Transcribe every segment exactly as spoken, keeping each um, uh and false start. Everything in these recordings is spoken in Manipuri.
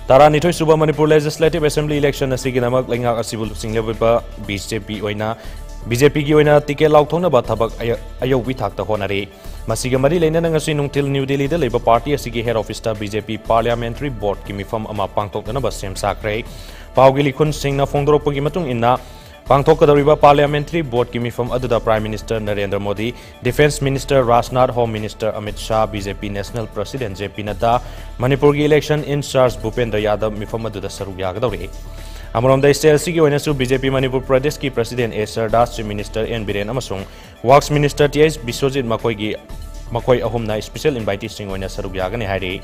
ꯇꯔꯥꯅꯤꯊꯣꯏ ꯁꯨꯕ ꯃꯅꯤꯄꯨꯔ Legislative Assembly election ꯑꯁꯤꯒꯤꯗꯃꯛ ꯂꯩꯉꯥꯛ ꯑꯁꯤꯕꯨ ꯂꯨꯆꯤꯡꯂꯤꯕ BJP ꯑꯣꯏꯅ, BJPꯒꯤ ꯑꯣꯏꯅ ticket ꯂꯥꯎꯊꯣꯛꯅꯕ ꯊꯕꯛ ꯑꯌ-, ꯑꯌꯧꯕꯤ ꯊꯥꯛꯇ ꯍꯣꯠꯅꯔꯤ꯫ ꯃꯁꯤꯒ ꯃꯔꯤ ꯂꯩꯅꯅ ꯉꯁꯤ ꯅꯨꯡꯊꯤꯜ ꯅ꯭ꯌꯨ ꯗꯤꯜꯂꯤꯗ ꯂꯩꯕ party ꯑꯁꯤꯒꯤ head officeꯇ BJP Parliamentary Boardꯀꯤ ꯃꯤꯐꯝ ꯑꯃ ꯄꯥꯡꯊꯣꯛꯅꯅꯕ ꯁꯦꯝ ꯁꯥꯈ꯭ꯔꯦ꯫ ꯄꯥꯎꯒꯤ ꯂꯤꯈꯨꯟꯁꯤꯡꯅ ꯐꯣꯡꯗꯣꯔꯛꯄꯒꯤ ꯃꯇꯨꯡ ꯏꯟꯅ, ꯄꯥꯡꯊꯣꯛꯀꯗꯧꯔꯤꯕ Parliamentary Boardꯀꯤ ꯃꯤꯐꯝ ꯑꯗꯨꯗ Prime Minister Narendra Modi, Defence Minister Rajnath, Home Minister Amit Shah, BJP National President JP ꯅꯗ꯭ꯗꯥ, ꯃꯅꯤꯄꯨꯔꯒꯤ election in charge ꯚꯨꯄꯦꯟꯗ꯭ꯔ ꯌꯥꯗꯕ ꯃꯤꯐꯝ ꯑꯗꯨꯗ ꯁꯔꯨꯛ ꯌꯥꯒꯗꯧꯔꯤ꯫ ꯑꯃꯔꯣꯝꯗ, state ꯑꯁꯤꯒꯤ ꯑꯣꯏꯅꯁꯨ BJP ꯃꯅꯤꯄꯨꯔ ꯄ꯭ꯔꯗꯦꯁꯀꯤ President ꯑꯦ ꯁꯔꯗꯥꯁ, Chief Minister ꯑꯦꯟ ꯕꯤꯔꯦꯟ ꯑꯃꯁꯨꯡ Works Minister T H Biswajit ꯃꯈꯣꯏꯒꯤ, ꯃꯈꯣꯏ ꯑꯍꯨꯝꯅ special inviteeꯁꯤꯡ ꯑꯣꯏꯅ ꯁꯔꯨꯛ ꯌꯥꯒꯅꯤ ꯍꯥꯏꯔꯤ꯫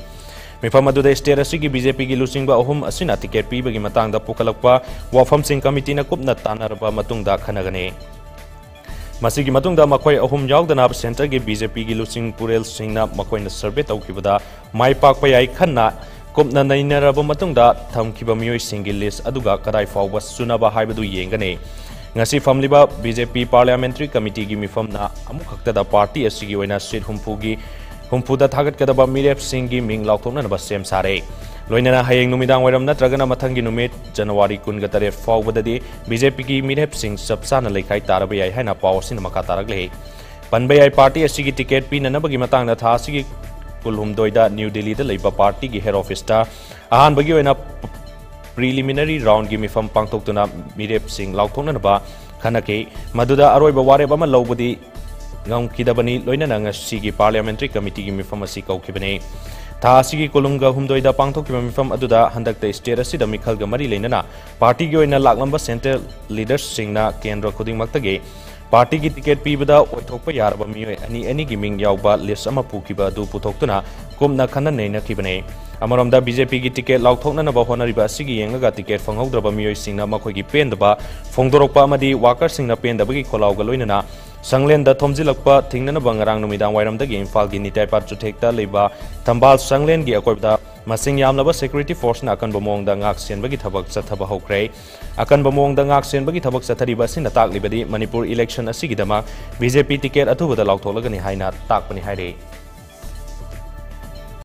ꯃꯤꯐꯝ ꯑꯗꯨꯗ state ꯑꯁꯤꯒꯤ BJPꯒꯤ ꯂꯨꯆꯤꯡꯕ ꯑꯍꯨꯝ ꯑꯁꯤꯅ ticket ꯄꯤꯕꯒꯤ ꯃꯇꯥꯡꯗ ꯄꯨꯈꯠꯂꯛꯄ ꯋꯥꯐꯝꯁꯤꯡ committeeꯅ ꯀꯨꯞꯅ ꯇꯥꯟꯅꯔꯕ ꯃꯇꯨꯡꯗ ꯈꯟꯅꯒꯅꯤ꯫ ꯃꯁꯤꯒꯤ ꯃꯇꯨꯡꯗ ꯃꯈꯣꯏ ꯑꯍꯨꯝ ꯌꯥꯎꯗꯅ centreꯒꯤ BJPꯒꯤ ꯂꯨꯆꯤꯡ ꯄꯨꯔꯦꯜꯁꯤꯡꯅ ꯃꯈꯣꯏꯅ survey ꯇꯧꯈꯤꯕꯗ ꯃꯥꯏ ꯄꯥꯛꯄ ꯌꯥꯏ ꯈꯟꯅ ꯀꯨꯞꯅ ꯅꯩꯅꯔꯕ ꯃꯇꯨꯡꯗ ꯊꯝꯈꯤꯕ ꯃꯤꯑꯣꯏꯁꯤꯡꯒꯤ list ꯑꯗꯨꯒ ꯀꯗꯥꯏ ꯐꯥꯎꯕ ꯆꯨꯅꯕ ꯍꯥꯏꯕꯗꯨ ꯌꯦꯡꯒꯅꯤ꯫ ꯉꯁꯤ ꯐꯝꯂꯤꯕ BJP Parliamentary Committeeꯒꯤ ꯃꯤꯐꯝꯅ ꯑꯃꯨꯛꯈꯛꯇꯗ party ꯑꯁꯤꯒꯤ ꯑꯣꯏꯅ seat ꯍꯨꯝꯐꯨꯒꯤ, ꯍꯨꯝꯐꯨꯗ ꯊꯥꯒꯠꯀꯗꯕ ꯃꯤꯔꯦꯞꯁꯤꯡꯒꯤ ꯃꯤꯡ ꯂꯥꯎꯊꯣꯛꯅꯅꯕ ꯁꯦꯝ ꯁꯥꯔꯦ꯫ ꯂꯣꯏꯅꯅ ꯍꯌꯦꯡ ꯅꯨꯃꯤꯗꯥꯡ ꯋꯥꯏꯔꯝ ꯅꯠꯇ꯭ꯔꯒꯅ ꯃꯊꯪꯒꯤ ꯅꯨꯃꯤꯠ January ꯀꯨꯟꯒ ꯇꯔꯦꯠ ꯐꯥꯎꯕꯗꯗꯤ BJPꯒꯤ ꯃꯤꯔꯦꯞꯁꯤꯡ ꯆꯞ ꯆꯥꯅ ꯂꯩꯈꯥꯏ ꯇꯥꯔꯕ ꯌꯥꯏ ꯍꯥꯏꯅ ꯄꯥꯎ ꯑꯁꯤꯅ ꯃꯈꯥ ꯇꯥꯔꯛꯂꯤ꯫ ꯄꯟꯕ ꯌꯥꯏ, party ꯑꯁꯤꯒꯤ ticket ꯄꯤꯅꯅꯕꯒꯤ ꯃꯇꯥꯡꯗ ꯊꯥ ꯑꯁꯤꯒꯤ ꯀꯨꯟꯍꯨꯝꯗꯣꯏꯗ ꯅ꯭ꯌꯨ ꯗꯤꯜꯂꯤꯗ ꯂꯩꯕ partyꯒꯤ head officeꯇ ꯑꯍꯥꯟꯕꯒꯤ ꯑꯣꯏꯅ preliminary roundꯒꯤ ꯃꯤꯐꯝ ꯄꯥꯡꯊꯣꯛꯇꯨꯅ ꯃꯤꯔꯦꯞꯁꯤꯡ ꯂꯥꯎꯊꯣꯛꯅꯅꯕ ꯈꯟꯅꯈꯤ꯫ ꯃꯗꯨꯗ ꯑꯔꯣꯏꯕ ꯋꯥꯔꯦꯞ ꯑꯃ ꯂꯧꯕꯗꯤ ꯉꯝꯈꯤꯗꯕꯅꯤ꯫ ꯂꯣꯏꯅꯅ ꯉꯁꯤꯒꯤ Parliamentary Committeeꯒꯤ ꯃꯤꯐꯝ ꯑꯁꯤ ꯀꯧꯈꯤꯕꯅꯤ꯫ ꯊꯥ ꯑꯁꯤꯒꯤ ꯀꯨꯟꯍꯨꯝꯗꯣꯏꯗ ꯄꯥꯡꯊꯣꯛꯈꯤꯕ ꯃꯤꯐꯝ ꯑꯗꯨꯗ ꯍꯟꯗꯛꯇ state ꯑꯁꯤꯗ ꯃꯤꯈꯜꯒ ꯃꯔꯤ ꯂꯩꯅꯅ partyꯒꯤ ꯑꯣꯏꯅ ꯂꯥꯛꯂꯝꯕ central leadersꯁꯤꯡꯅ ꯀꯦꯟꯗ꯭ꯔ ꯈꯨꯗꯤꯡꯃꯛꯇꯒꯤ partyꯒꯤ ticket ꯄꯤꯕꯗ ꯑꯣꯏꯊꯣꯛꯄ ꯌꯥꯔꯕ ꯃꯤꯑꯣꯏ ꯑꯅꯤ ꯑꯅꯤꯒꯤ ꯃꯤꯡ ꯌꯥꯎꯕ list ꯑꯃ ꯄꯨꯈꯤꯕ ꯑꯗꯨ ꯄꯨꯊꯣꯛꯇꯨꯅ ꯀꯨꯞꯅ ꯈꯟꯅ ꯅꯩꯅꯈꯤꯕꯅꯤ꯫ ꯑꯃꯔꯣꯝꯗ, BJPꯒꯤ ticket ꯂꯥꯎꯊꯣꯛꯅꯅꯕ ꯍꯣꯠꯅꯔꯤꯕ ꯑꯁꯤꯒꯤ ꯌꯦꯡꯂꯒ ticket ꯐꯪꯍꯧꯗ꯭ꯔꯕ ꯃꯤꯑꯣꯏꯁꯤꯡꯅ ꯃꯈꯣꯏꯒꯤ ꯄꯦꯟꯗꯕ ꯐꯣꯡꯗꯣꯔꯛꯄ ꯑꯃꯗꯤ workerꯁꯤꯡꯅ ꯄꯦꯟꯗꯕꯒꯤ ꯈꯣꯜꯂꯥꯎꯒ ꯂꯣꯏꯅꯅ ꯁꯪꯂꯦꯟꯗ ꯊꯣꯝꯖꯤꯜꯂꯛꯄ ꯊꯤꯡꯅꯅꯕ ꯉꯔꯥꯡ ꯅꯨꯃꯤꯗꯥꯡ ꯋꯥꯏꯔꯝꯗꯒꯤ ꯏꯝꯐꯥꯜꯒꯤ ꯅꯤꯇꯥꯏꯄꯥꯠ ꯆꯨꯊꯦꯛꯇ ꯂꯩꯕ ꯊꯝꯕꯥꯜ ꯁꯪꯂꯦꯟꯒꯤ ꯑꯀꯣꯏꯕꯗ ꯃꯁꯤꯡ ꯌꯥꯝꯂꯕ security forceꯅ ꯑꯀꯟꯕ ꯃꯑꯣꯡꯗ ꯉꯥꯛ ꯁꯦꯟꯕꯒꯤ ꯊꯕꯛ ꯆꯠꯊꯕ ꯍꯧꯈ꯭ꯔꯦ꯫ ꯑꯀꯟꯕ ꯃꯑꯣꯡꯗ ꯉꯥꯛ ꯁꯦꯟꯕꯒꯤ ꯊꯕꯛ ꯆꯠꯊꯔꯤꯕ ꯑꯁꯤꯅ ꯇꯥꯛꯂꯤꯕꯗꯤ ꯃꯅꯤꯄꯨꯔ election ꯑꯁꯤꯒꯤꯗꯃꯛ BJP ticket ꯑꯊꯨꯕꯗ ꯂꯥꯎꯊꯣꯛꯂꯒꯅꯤ ꯍꯥꯏꯅ ꯇꯥꯛꯄꯅꯤ ꯍꯥꯏꯔꯤ꯫